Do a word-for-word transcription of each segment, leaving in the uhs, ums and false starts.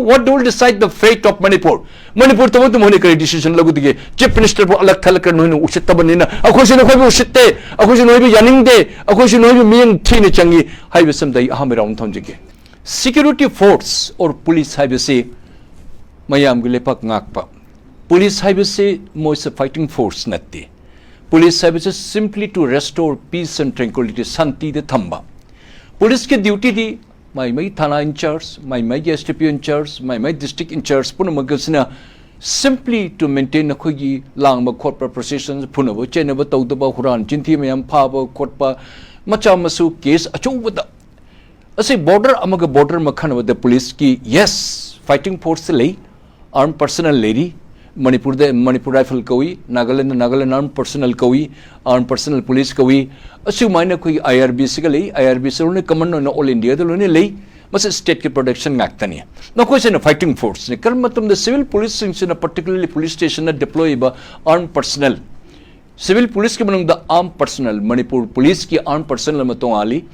What will decide the fate of Manipur? Manipur ꯇꯧꯕ ꯑꯗꯨꯝ ꯍꯣꯠꯅ ꯀꯔꯤ decision ꯂꯧꯒꯗꯒꯦ? Chief Minister ꯕꯨ ꯑꯂꯛ ꯊꯂꯛꯀ ꯅꯣꯏꯅ ꯎꯁꯤꯠꯇꯕꯅꯤꯅ ꯑꯩꯈꯣꯏꯁꯨ ꯅꯈꯣꯏꯕꯨ ꯎꯁꯤꯠꯇꯦ, ꯑꯩꯈꯣꯏꯁꯨ ꯅꯣꯏꯕꯨ ꯌꯥꯅꯤꯡꯗꯦ, ꯑꯩꯈꯣꯏꯁꯨ ꯅꯣꯏꯕꯨ ꯃꯤꯠꯌꯦꯡ ꯊꯤꯅ ꯆꯪꯉꯤ ꯍꯥꯏꯕꯁꯤꯃꯗ ꯑꯩ ꯑꯍꯥꯟꯕ round ꯊꯝꯖꯒꯦ꯫ Security force or police ꯍꯥꯏꯕꯁꯤ ꯃꯌꯥꯝꯒꯤ ꯂꯩꯄꯥꯛ ꯉꯥꯛꯄ꯫ Police ꯍꯥꯏꯕꯁꯤ ꯃꯣꯏꯁꯦ fighting force ꯅꯠꯇꯦ꯫ Police ꯍꯥꯏꯕꯁꯤ simply to restore peace and tranquility, ꯁꯥꯟꯇꯤꯗ ꯊꯝꯕ꯫ Police ꯀꯤ duty D my my ꯊꯥꯅꯥ in charge, ꯃꯥꯏ ꯃꯥꯏꯒꯤ S D P O in charge, my my district in charge ꯄꯨꯝꯅꯃꯛ ꯑꯁꯤꯅ simply to maintain ꯑꯩꯈꯣꯏꯒꯤ ꯂꯥꯡꯕ ꯈꯣꯠꯄ, procession, ꯐꯨꯅꯕ ꯆꯩꯅꯕ ꯇꯧꯗꯕ, ꯍꯨꯔꯥꯟ ꯆꯤꯟꯊꯤ ꯃꯌꯥꯝ ꯐꯥꯕ ꯈꯣꯠꯄ, ꯃꯆꯥ ꯃꯁꯨ case ꯑꯆꯧꯕꯗ꯫ ꯑꯁꯤ border ꯑꯃꯒ border ꯑꯃ ꯈꯟꯅꯕꯗ police ꯀꯤ, yes, fighting force ꯂꯩ, armed personnel ꯂꯩꯔꯤ꯫ ꯃꯅꯤꯄꯨꯔꯗ Manipur Rifle ꯀꯧꯏ, ꯅꯥꯒꯥꯂꯦꯟꯗ Nagaland Armed Personnel ꯀꯧꯏ, Armed Personnel Police ꯀꯧꯏ꯫ ꯑꯁꯨꯃꯥꯏꯅ ꯑꯩꯈꯣꯏꯒꯤ I R B ꯁꯤꯒ ꯂꯩ, I R B ꯁꯤ ꯂꯣꯏꯅ common ꯑꯣꯏꯅ all India ꯗ ꯂꯣꯏꯅ ꯂꯩ꯫ ꯃꯁꯤ state ꯀꯤ protection ꯉꯥꯛꯇꯅꯤ꯫ ꯃꯈꯣꯏꯁꯤꯅ fighting force ꯅꯤ꯫ ꯀꯔꯝꯕ ꯃꯇꯝꯗ civil police ꯁꯤꯡꯁꯤꯅ, particularly police station ꯗ deploy ꯑꯣꯏꯕ armed personnel, civil police ꯀꯤ ꯃꯅꯨꯡꯗ armed personnel, ꯃꯅꯤꯄꯨꯔ police ꯀꯤ armed personnel ꯑꯃ ꯇꯣꯉꯥꯜꯂꯤ꯫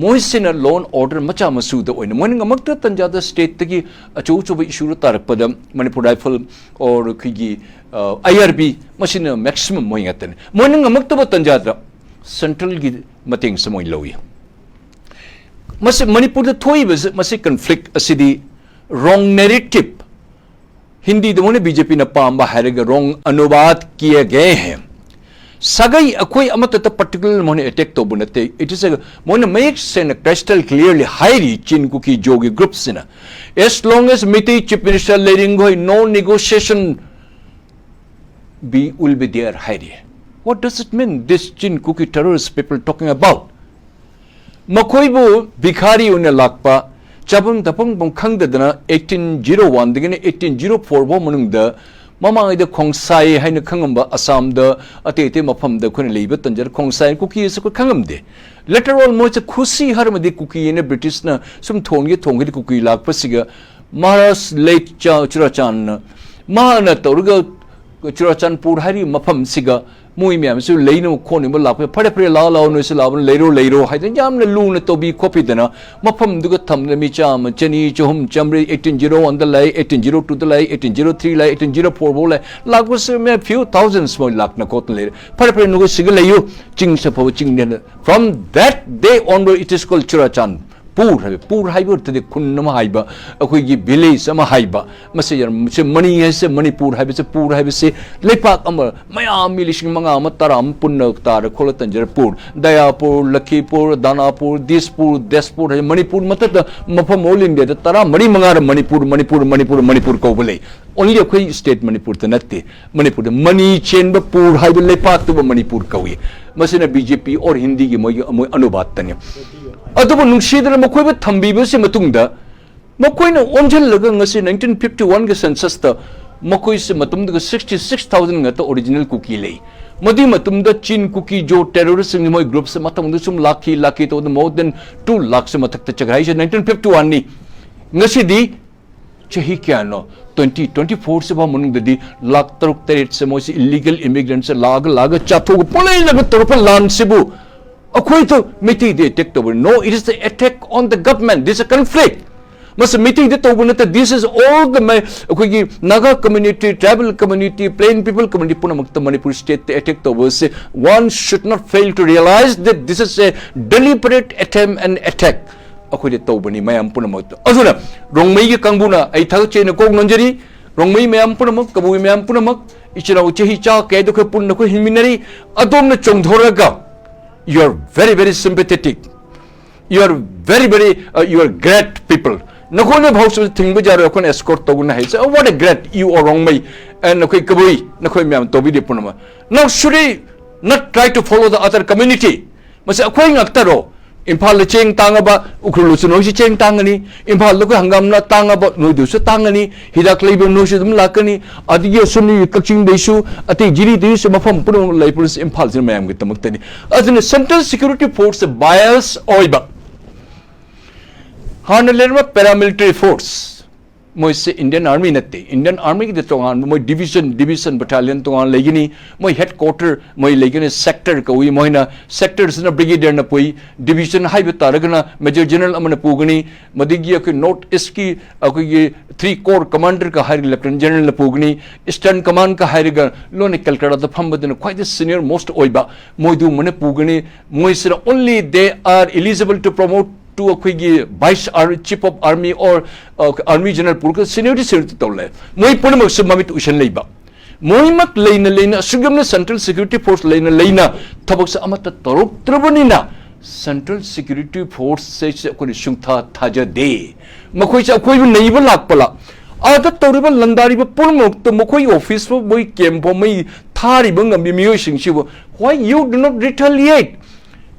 ꯃꯣꯏꯁꯤꯅ law and order ꯃꯆꯥ ꯃꯁꯨꯗ ꯑꯣꯏꯅ, ꯃꯣꯏꯅ ꯉꯝꯃꯛꯇ ꯇꯟꯖꯥꯗ state ꯇꯒꯤ ꯑꯆꯧ ꯑꯆꯧꯕ issue ꯗ ꯇꯥꯔꯛꯄꯗ Manipur Rifle or ꯑꯩꯈꯣꯏꯒꯤ, ꯑ, I R B ꯃꯁꯤꯅ maximum ꯃꯣꯏ ꯉꯥꯛꯇꯅꯤ꯫ ꯃꯣꯏꯅ ꯉꯝꯃꯛꯇꯕ ꯇꯟꯖꯥꯗ central ꯒꯤ ꯃꯇꯦꯡꯁꯨ ꯃꯣꯏ ꯂꯧꯏ꯫ ꯃꯁꯤ ꯃꯅꯤꯄꯨꯔꯗ ꯊꯣꯛꯏꯕꯁꯤ, ꯃꯁꯤ conflict ꯑꯁꯤꯗꯤ wrong narrative, ꯍꯤꯟꯗꯤꯗ ꯃꯣꯏꯅ B J P ꯅ ꯄꯥꯝꯕ ꯍꯥꯏꯔꯒ wrong अनुवाद किए गए हैं꯫ ꯁꯥꯒꯩ ꯑꯩꯈꯣꯏ ꯑꯃꯠꯇꯗ particular ꯃꯣꯏꯅ attack ꯇꯧꯕ ꯅꯠꯇꯦ꯫ It is a, ꯃꯣꯏꯅ ꯃꯌꯦꯛ ꯁꯦꯡꯅ crystal clearly ꯍꯥꯏꯔꯤ ꯆꯤꯟ ꯀꯨꯀꯤ ꯖꯣꯒꯤ group ꯁꯤꯅ, as long as Meitei Chief Minister Lerengoi, no negotiation be, will be there ꯍꯥꯏꯔꯤ꯫ What does it mean, this Chin Kuki terrorist people talking about? ꯃꯈꯣꯏꯕꯨ ꯚꯤꯈꯥꯔꯤ ꯑꯣꯏꯅ ꯂꯥꯛꯄ, ꯆꯥꯐꯝ ꯊꯛꯐꯝ ꯈꯪꯗꯗꯅ eighteen zero one ꯗꯒꯤꯅ eighteen zero four ꯐꯥꯎ ꯃꯅꯨꯡꯗ ꯃꯃꯥꯡꯉꯩꯗ ꯈꯣꯡꯁꯥꯏ ꯍꯥꯏꯅ ꯈꯪꯉꯝꯕ ꯑꯁꯥꯝꯗ ꯑꯇꯩ ꯑꯇꯩ ꯃꯐꯝꯗ ꯑꯩꯈꯣꯏꯅ ꯂꯩꯕ ꯇꯟꯖꯥꯗ ꯈꯣꯡꯁꯥꯏ ꯀꯨꯀꯤ ꯑꯁꯤ ꯑꯩꯈꯣꯏ ꯈꯪꯉꯝꯗꯦ꯫ Later on ꯃꯣꯏꯁꯦ ꯈꯨꯁꯤ ꯍꯔꯃꯗꯤ ꯀꯨꯀꯤ ꯍꯥꯏꯅ British ꯅ ꯁꯨꯝ ꯊꯣꯟꯒꯦ ꯊꯣꯟꯒꯦꯗꯤ ꯀꯨꯀꯤ ꯂꯥꯛꯄꯁꯤꯒ ꯃꯍꯥꯔꯥꯖ late ꯆꯨꯔꯥꯆꯥꯟꯅ ꯃꯍꯥꯛꯅ ꯇꯧꯔꯒ ꯆꯨꯔꯥꯆꯥꯟꯄꯨꯔ ꯍꯥꯏꯔꯤꯕ ꯃꯐꯝꯁꯤꯒ ꯃꯣꯏ ꯃꯌꯥꯝꯁꯨ ꯂꯩꯅꯕ ꯈꯣꯠꯅꯕ ꯂꯥꯛꯄ, ꯐꯔꯦ ꯐꯔꯦ, ꯂꯥꯛꯑꯣ ꯂꯥꯛꯑꯣ, ꯅꯣꯏꯁꯨ ꯂꯥꯛꯑꯣ, ꯂꯩꯔꯣ ꯂꯩꯔꯣ ꯍꯥꯏꯗꯅ ꯌꯥꯝꯅ ꯂꯨꯅ ꯇꯧꯕꯤ ꯈꯣꯠꯄꯤꯗꯅ ꯃꯐꯝꯗꯨꯒ ꯊꯝꯗꯅ ꯃꯤ ꯆꯥꯝꯃ, ꯆꯅꯤ, ꯆꯍꯨꯝ, ꯆꯥꯝꯃꯔꯤ, eighteen zero one ꯗ ꯂꯥꯛꯏ, eighteen zero two ꯗ ꯂꯥꯛꯏ, eighteen zero three ꯂꯥꯛꯏ, eighteen zero four ꯐꯥꯎ ꯂꯥꯛꯏ, ꯂꯥꯛꯄꯁꯨ ꯃꯌꯥꯝ few thousands ꯃꯣꯏ ꯂꯥꯛꯅ ꯈꯣꯠꯅ ꯂꯩꯔꯦ꯫ ꯐꯔꯦ ꯐꯔꯦ, ꯅꯈꯣꯏ ꯁꯤꯒ ꯂꯩꯌꯨ, ꯆꯤꯡꯁꯦ ꯐꯕ ꯆꯤꯡꯅꯦꯅ꯫ From that day onward it is called Churachandpur ꯍꯥꯏꯕ꯫ ꯄꯨꯔ ꯍꯥꯏꯕ ꯑꯣꯏꯔꯗꯤ ꯈꯨꯟ ꯑꯃ ꯍꯥꯏꯕ, ꯑꯩꯈꯣꯏꯒꯤ village ꯑꯃ ꯍꯥꯏꯕ꯫ ꯃꯁꯤ ꯌꯥꯝ-, ꯁꯤ ꯃꯅꯤ ꯍꯥꯏꯁꯦ, ꯃꯅꯤꯄꯨꯔ ꯍꯥꯏꯕꯁꯦ, ꯄꯨꯔ ꯍꯥꯏꯕꯁꯦ ꯂꯩꯄꯥꯛ ꯑꯃ, ꯃꯌꯥꯝ ꯃꯤ ꯂꯤꯁꯤꯡ ꯃꯉꯥ ꯑꯃ, ꯇꯔꯥ ꯑꯃ ꯄꯨꯟꯅ ꯇꯥꯔ ꯈꯣꯠꯂ ꯇꯟꯖꯔ ꯄꯨꯔ, ꯗꯌꯥꯄꯨꯔ, ꯂꯈꯤꯄꯨꯔ, ꯗꯥꯅꯥꯄꯨꯔ, ꯗꯤꯁꯄꯨꯔ, ꯇꯦꯖꯄꯨꯔ ꯍꯥꯏ ꯃꯅꯤꯄꯨꯔ ꯃꯊꯛꯇ ꯃꯐꯝ all India ꯗ ꯇꯔꯥ ꯃꯔꯤ ꯃꯉꯥꯔ ꯃꯅꯤꯄꯨꯔ, ꯃꯅꯤꯄꯨꯔ, ꯃꯅꯤꯄꯨꯔ, ꯃꯅꯤꯄꯨꯔ ꯀꯧꯕ ꯂꯩ꯫ Only ꯑꯩꯈꯣꯏ state ꯃꯅꯤꯄꯨꯔꯗ ꯅꯠꯇꯦ꯫ ꯃꯅꯤꯄꯨꯔꯗ ꯃꯅꯤ ꯆꯦꯟꯕ ꯄꯨꯔ ꯍꯥꯏꯕ ꯂꯩꯄꯥꯛꯇꯨꯕꯨ ꯃꯅꯤꯄꯨꯔ ꯀꯧꯏ꯫ ꯃꯁꯤꯅ B J P or ꯍꯤꯟꯗꯤꯒꯤ ꯃꯣꯏꯒꯤ, ꯃꯣꯏ ꯑꯅꯨꯕꯥꯗꯇꯅꯤ꯫ ꯑꯗꯨꯕꯨ ꯅꯨꯡꯁꯤꯗꯅ ꯃꯈꯣꯏꯕꯨ ꯊꯝꯕꯤꯕꯁꯤ ꯃꯇꯨꯡꯗ ꯃꯈꯣꯏꯅ ꯑꯣꯟꯁꯤꯜꯂꯒ ꯉꯁꯤ nineteen fifty one ꯒꯤ census ꯇ ꯃꯈꯣꯏꯁꯦ ꯃꯇꯝꯗꯨꯒ sixty six thousand ꯉꯥꯛꯇ original ꯀꯨꯀꯤ ꯂꯩ꯫ ꯃꯗꯨꯒꯤ ꯃꯇꯝꯗ ꯆꯤꯟ ꯀꯨꯀꯤ ꯖꯣ terrorist ꯁꯤꯡ ꯃꯣꯏ group ꯁꯦ ꯃꯊꯪꯗꯁꯨ ꯁꯨꯝ ꯂꯥꯛꯈꯤ, ꯂꯥꯛꯈꯤ ꯇꯧꯗꯅ more than two lakh ꯁꯦ ꯃꯊꯛꯇ ꯆꯠꯈ꯭ꯔꯦ꯫ ꯍꯥꯏꯁꯦ nineteen fifty one ꯅꯤ꯫ ꯉꯁꯤꯗꯤ ꯆꯍꯤ ꯀꯌꯥꯅꯣ? Twenty, twenty four ꯁꯤꯐꯥꯎ ꯃꯅꯨꯡꯗꯗꯤ ꯂꯥꯈ ꯇꯔꯨꯛ ꯇꯔꯦꯠꯁꯦ ꯃꯣꯏꯁꯦ illegal immigrant ꯁꯦ ꯂꯥꯛꯑꯒ, ꯂꯥꯛꯑꯒ ꯆꯥꯊꯣꯛꯑꯒ ꯄꯣꯂꯩꯅꯒ ꯇꯧꯔꯛꯄ ꯂꯥꯟꯁꯤꯕꯨ ꯑꯩꯈꯣꯏꯗ ꯃꯩꯇꯩꯗ attack ꯇꯧꯕ? No, it is the attack on the government. This is a conflict. ꯃꯁꯤ ꯃꯩꯇꯩꯗ ꯇꯧꯕ ꯅꯠꯇꯦ꯫ This is all the ꯃꯩ-, ꯑꯩꯈꯣꯏꯒꯤ Naga community, tribal community, plain people community ꯄꯨꯝꯅꯃꯛꯇ ꯃꯅꯤꯄꯨꯔ state ꯇ attack ꯇꯧꯕ ꯑꯁꯤ, one should not fail to realize that this is a deliberate attempt and attack ꯑꯩꯈꯣꯏꯗ ꯇꯧꯕꯅꯤ ꯃꯌꯥꯝ ꯄꯨꯝꯅꯃꯛꯇ꯫ ꯑꯗꯨꯅ ꯔꯣꯡꯃꯩꯒꯤ ꯀꯥꯡꯕꯨꯅ ꯑꯩ ꯊꯥꯒꯠꯆꯩꯅ ꯀꯣꯛ ꯅꯣꯟꯖꯔꯤ꯫ ꯔꯣꯡꯃꯩ ꯃꯌꯥꯝ ꯄꯨꯝꯅꯃꯛ, ꯀꯕꯨꯏ ꯃꯌꯥꯝ ꯄꯨꯝꯅꯃꯛ, ꯏꯆꯤꯜ ꯏꯅꯥꯎ ꯆꯍꯤ ꯆꯥ ꯀꯌꯥꯗꯣ ꯑꯩꯈꯣꯏ ꯄꯨꯟꯅ ꯑꯩꯈꯣꯏ ꯍꯤꯡꯃꯤꯟꯅꯔꯤ꯫ ꯑꯗꯣꯝꯅ ꯆꯣꯡꯊꯣꯔꯒ, you are very, very sympathetic, you are very, very, uh, you are great people. ꯅꯈꯣꯏꯅ ꯐꯥꯎꯁꯨ ꯊꯤꯡꯕ ꯌꯥꯔꯣꯏ, ꯑꯩꯈꯣꯏꯅ escort ꯇꯧꯒꯅꯤ ꯍꯥꯏꯁꯦ꯫ Oh, what a great, you are Rongmei, and ꯑꯩꯈꯣꯏ ꯀꯕꯨꯏ, ꯅꯈꯣꯏ ꯃꯌꯥꯝ ꯇꯧꯕꯤꯔꯤ ꯄꯨꯝꯅꯃꯛ꯫ Now, should we not try to follow the other community? ꯃꯁꯤ ꯑꯩꯈꯣꯏ ꯉꯥꯛꯇꯔꯣ? ꯏꯝꯐꯥꯜꯗ ꯆꯦꯡ ꯇꯥꯡꯉꯕ ꯎꯈ꯭ꯔꯨꯜꯗꯁꯨ ꯅꯣꯏꯁꯨ ꯆꯦꯡ ꯇꯥꯡꯒꯅꯤ, ꯏꯝꯐꯥꯜꯗ ꯑꯩꯈꯣꯏ ꯍꯪꯒꯥꯝꯅ ꯇꯥꯡꯉꯕ ꯅꯣꯏꯗꯨꯁꯨ ꯇꯥꯡꯒꯅꯤ, ꯍꯤꯗꯥꯛ ꯂꯩꯕ ꯅꯣꯏꯁꯨ ꯑꯗꯨꯝ ꯂꯥꯛꯀꯅꯤ꯫ ꯑꯗꯒꯤ ꯑꯁꯣꯝꯗꯒꯤ ꯀꯛꯆꯤꯡꯗꯩꯁꯨ, ꯑꯇꯩ ꯖꯤꯔꯤꯗꯩꯁꯨ ꯃꯐꯝ ꯄꯨꯝꯅꯃꯛ ꯂꯩ ꯄꯨꯂꯤꯁ ꯏꯝꯐꯥꯜꯁꯤꯅ ꯃꯌꯥꯝꯒꯤꯗꯃꯛꯇꯅꯤ꯫ ꯑꯗꯨꯅ central security force bias ꯑꯣꯏꯕ ꯍꯥꯟꯅ ꯂꯩꯔꯝꯕ paramilitary force ꯃꯣꯏꯁꯦ Indian Army ꯅꯠꯇꯦ꯫ Indian Army ꯒꯤꯗꯤ ꯇꯣꯉꯥꯟꯕ ꯃꯣꯏ division, division, battalion ꯇꯣꯉꯥꯟ ꯂꯩꯒꯅꯤ꯫ ꯃꯣꯏ headquarter ꯃꯣꯏ ꯂꯩꯒꯅꯤ, sector ꯀꯧꯏ꯫ ꯃꯣꯏꯅ sector ꯁꯤꯅ brigadier ꯅ ꯄꯨꯏ, division ꯍꯥꯏꯕ ꯇꯥꯔꯒꯅ major general ꯑꯃꯅ ꯄꯨꯒꯅꯤ꯫ ꯃꯗꯒꯤ ꯑꯩꯈꯣꯏ North East ꯀꯤ ꯑꯩꯈꯣꯏꯒꯤ three corps commander ꯀ ꯍꯥꯏꯔꯒ lieutenant general ꯅ ꯄꯨꯒꯅꯤ꯫ Eastern Command ꯀ ꯍꯥꯏꯔꯒ ꯂꯣꯏꯅ ꯀꯜꯀꯇꯥꯗ ꯐꯝꯕꯗꯨꯅ ꯈ꯭ꯋꯥꯏꯗꯒꯤ senior most ꯑꯣꯏꯕ, ꯃꯣꯏꯗꯨ ꯃꯣꯏꯅ ꯄꯨꯒꯅꯤ꯫ ꯃꯣꯏꯁꯤꯅ only they are eligible to promote to ꯑꯩꯈꯣꯏꯒꯤ vice ar-, chief of army or, uh, army general ꯄꯨꯔꯒ seniority, seniority ꯇꯧ ꯂꯩ꯫ ꯃꯣꯏ ꯄꯨꯝꯅꯃꯛꯁꯨ ꯃꯃꯤꯠ ꯎꯏꯁꯟ ꯂꯩꯕ꯫ ꯃꯣꯏꯃꯛ ꯂꯩꯅ ꯂꯩꯅ, ꯑꯁꯨꯛ ꯌꯥꯝꯅ central security force ꯂꯩꯅ ꯂꯩꯅ ꯊꯕꯛꯁꯦ ꯑꯃꯠꯇ ꯇꯧꯔꯛꯇ꯭ꯔꯕꯅꯤꯅ, central security force ꯁꯦ ꯑꯩꯈꯣꯏꯅ ꯁꯨꯡꯊꯥ ꯊꯥꯖꯗꯦ꯫ ꯃꯈꯣꯏꯁꯦ ꯑꯩꯈꯣꯏꯕꯨ ꯅꯩꯕ ꯂꯥꯛꯄ ꯂꯥ-, ꯑꯥꯗ ꯇꯧꯔꯤꯕ ꯂꯥꯟꯗꯥꯔꯤꯕ ꯄꯨꯝꯅꯃꯛꯇ ꯃꯈꯣꯏ office ꯐꯥꯎ, ꯃꯣꯏ camp ꯐꯥꯎ ꯃꯩ ꯊꯥꯔꯤꯕ ꯉꯝꯕꯤ ꯃꯤꯑꯣꯏꯁꯤꯡꯁꯤꯕꯨ, why you do not retaliate?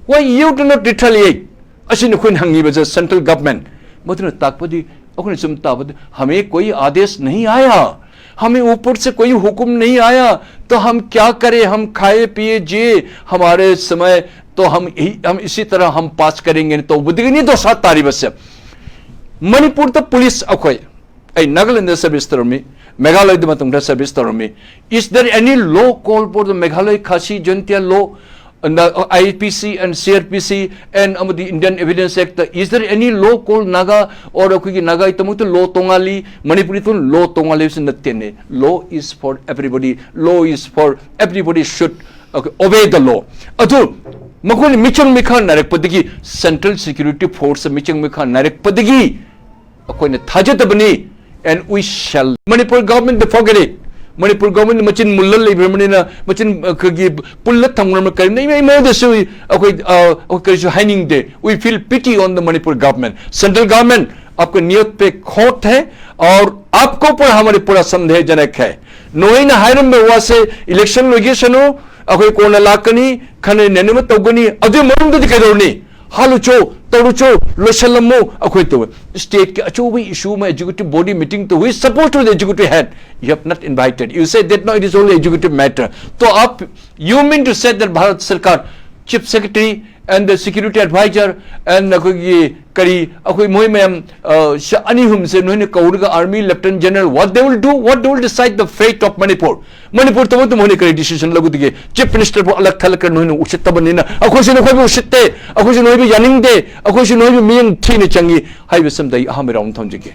Why you do not retaliate? ꯑꯁꯤꯅ ꯑꯩꯈꯣꯏꯅ ꯍꯪꯉꯤꯕꯁꯦ central government꯫ ꯃꯗꯨꯅ ꯇꯥꯛꯄꯗꯤ, ꯑꯩꯈꯣꯏꯅ ꯁꯨꯝ ꯇꯥꯕꯗ, "हमें कोई आदेश नहीं आया, हमें ऊपर से कोई हुक्म नहीं आया, तो हम क्या करें, हम खाए पिए जिए, हमारे समय तो हम यही, हम इसी तरह हम पास करेंगे" ꯇꯧꯕꯗꯒꯤꯅꯤ ꯗꯣꯁꯥ ꯇꯥꯔꯤꯕꯁꯦ꯫ ꯃꯅꯤꯄꯨꯔꯗ police ꯑꯩꯈꯣꯏ, ꯑꯩ ꯅꯥꯒꯥꯂꯦꯟꯗ service ꯇꯧꯔꯝꯃꯤ, ꯃꯦꯘꯥꯂꯌꯗ ꯃꯇꯝ ꯈꯔ service ꯇꯧꯔꯝꯃꯤ꯫ Is there any law called for the Meghalaya Khasi Jaintia law? And the, uh, I P C and C R P C and ꯑꯃꯗꯤ Indian Evidence Act, is there any law called Naga or ꯑꯩꯈꯣꯏꯒꯤ ꯅꯥꯒꯥꯒꯤꯗꯃꯛꯇ law ꯇꯣꯉꯥꯜꯂꯤ, ꯃꯅꯤꯄꯨꯔꯒꯤꯗꯃꯛ law ꯇꯣꯉꯥꯜꯂꯤ ꯍꯥꯏꯕꯁꯤ ꯅꯠꯇꯦꯅꯦ꯫ Law is for everybody, law is for everybody should, okay, obey the law. ꯑꯗꯨ ꯃꯈꯣꯏꯅ ꯃꯤꯆꯪ ꯃꯤꯈꯥ ꯅꯥꯏꯔꯛꯄꯗꯒꯤ, central security force ꯃꯤꯆꯪ ꯃꯤꯈꯥ ꯅꯥꯏꯔꯛꯄꯗꯒꯤ ꯑꯩꯈꯣꯏꯅ ꯊꯥꯖꯗꯕꯅꯤ꯫ And we shall, Manipur government, they forget it. Manipur government ꯃꯆꯤꯟ ꯃꯨꯜꯂ ꯂꯩꯕꯤꯔꯕꯅꯤꯅ, ꯃꯆꯤꯟ, ꯑ, ꯑꯩꯈꯣꯏꯒꯤ ꯄꯨꯜꯂ ꯊꯝꯈ꯭ꯔꯕ ꯀꯔꯤꯝꯇ ꯏꯃꯥ ꯏꯃꯥꯗꯁꯨ ꯑꯩꯈꯣꯏ, ꯑ, ꯑꯩꯈꯣꯏ ꯀꯔꯤꯁꯨ ꯍꯥꯏꯅꯤꯡꯗꯦ꯫ We feel pity on the Manipur government. Central government, आपका नीयत पे खोट है और आपको ऊपर हमारे पूरा संदेहजनक है꯫ ꯅꯣꯏꯅ ꯍꯥꯏꯔꯝꯕ ꯋꯥꯁꯦ, election ꯂꯣꯏꯒꯦꯁꯅꯨ, ꯑꯩꯈꯣꯏ ꯀꯣꯟꯅ ꯂꯥꯛꯀꯅꯤ, ꯈꯟꯅ ꯅꯩꯅꯕ ꯇꯧꯒꯅꯤ, ꯑꯗꯨꯒꯤ ꯃꯅꯨꯡꯗꯗꯤ ꯀꯩꯗꯧꯔꯅꯤ? ꯍꯥꯜꯂꯨꯆꯣ, ꯇꯧꯔꯨꯆꯣ, ꯂꯣꯏꯁꯜꯂꯝꯃꯨ꯫ ꯑꯩꯈꯣꯏ ꯇꯧꯋꯦ꯫ State ꯀꯤ ꯑꯆꯧꯕ issue ꯑꯃ executive body meeting ꯇꯧꯋꯤ, supposed to the executive head, you have not invited, you say that no, it is only executive matter. तो आप, you mean to say that Bharat सरकार, chief secretary and the security advisor and ꯑꯩꯈꯣꯏꯒꯤ ꯀꯔꯤ ꯑꯩꯈꯣꯏ ꯃꯣꯏ ꯃꯌꯥꯝ ꯑ, ꯁ- ꯑꯅꯤ ꯑꯍꯨꯝꯁꯦ ꯅꯣꯏꯅ ꯀꯧꯔꯒ army lieutenant general, what they will do, what they will decide the fate of Manipur? Manipur ꯇꯧꯕ ꯃꯇꯝꯗ ꯃꯣꯏꯅ ꯀꯔꯤ decision ꯂꯧꯒꯗꯒꯦ? Chief minister ꯕꯨ ꯑꯂꯛ ꯊꯂꯛꯀ ꯅꯣꯏꯅ ꯎꯁꯤꯠꯇꯕꯅꯤꯅ ꯑꯩꯈꯣꯏꯁꯨ ꯅꯈꯣꯏꯕꯨ ꯎꯁꯤꯠꯇꯦ, ꯑꯩꯈꯣꯏꯁꯨ ꯅꯣꯏꯕꯨ ꯌꯥꯅꯤꯡꯗꯦ, ꯑꯩꯈꯣꯏꯁꯨ ꯅꯣꯏꯕꯨ ꯃꯤꯠꯌꯦꯡ ꯊꯤꯅ ꯆꯪꯉꯤ ꯍꯥꯏꯕꯁꯤꯃꯗ ꯑꯩ ꯑꯍꯥꯟꯕ round ꯊꯝꯖꯒꯦ꯫